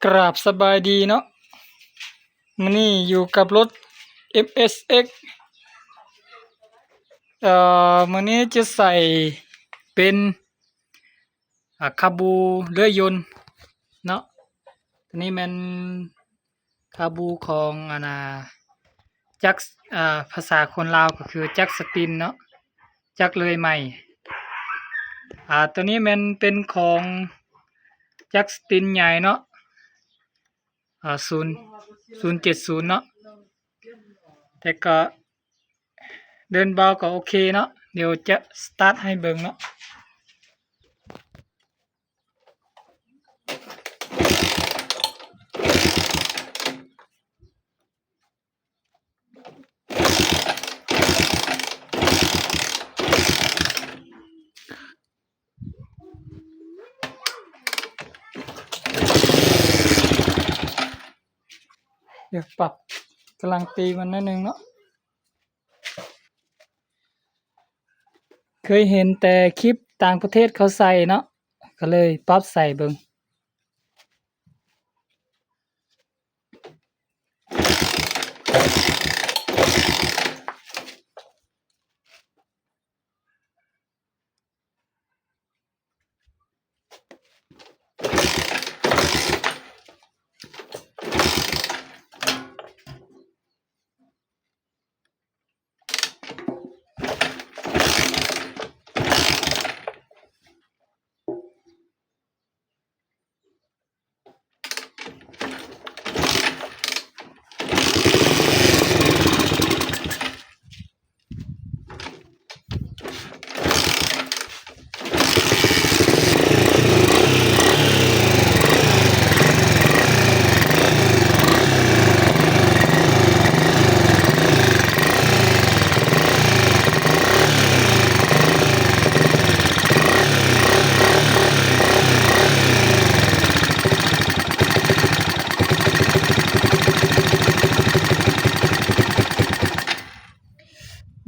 ກາບສະບາຍດີເນາະ, ມື້ນີ້ຢູ່ກັບລົດ ເອັມເອັສເອັກ ເອີ ມື້ນີ້ຈະໃສ່ເປັນ ອາ ຄາບູເລື່ອຍຍົນເນາະ. ໂຕນີ້ແມ່ນຄາບູຂອງ ອັນນ່າ ຈັກ ອາ ພາສາຄົນລາວກໍຄືຈັກສະຕິນເນາະ, ຈັກເລື່ອຍໄມ້. ອາ ໂຕນີ້ແມ່ນເປັນຂອງຈັກສະຕິນໃຫຍ່ເນາະ, ອາ ສູນ ສູນເຈັດສູນເນາະ, ແຕ່ກໍເດີນເບົາກໍໂອເຄເນາະ. ດຽວຈະສະຕາດໃຫ້ເບິ່ງເນາະ. ດຽວປັບກຳລັງຕີມັນໜ້ອຍໜຶ່ງເນາະ. ເຄີຍເຫັນແຕ່ຄລິບຕ່າງປະເທດເຂົາໃສ່ເນາະ, ກໍເລີຍປັບໃສ່ເບິ່ງ.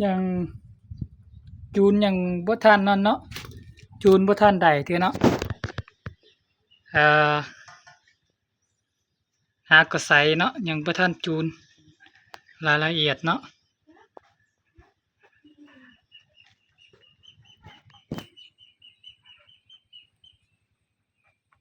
ຍັງຈູນຍັງບໍ່ທັນນັ້ນເນາະ, ຈູນບໍ່ທັນໄດ້ເທື່ອເນາະ. ເອີ ຫາກໍໃສເນາະ, ຍັງບໍ່ທັນຈູນລາຍລະອຽດເນາະ.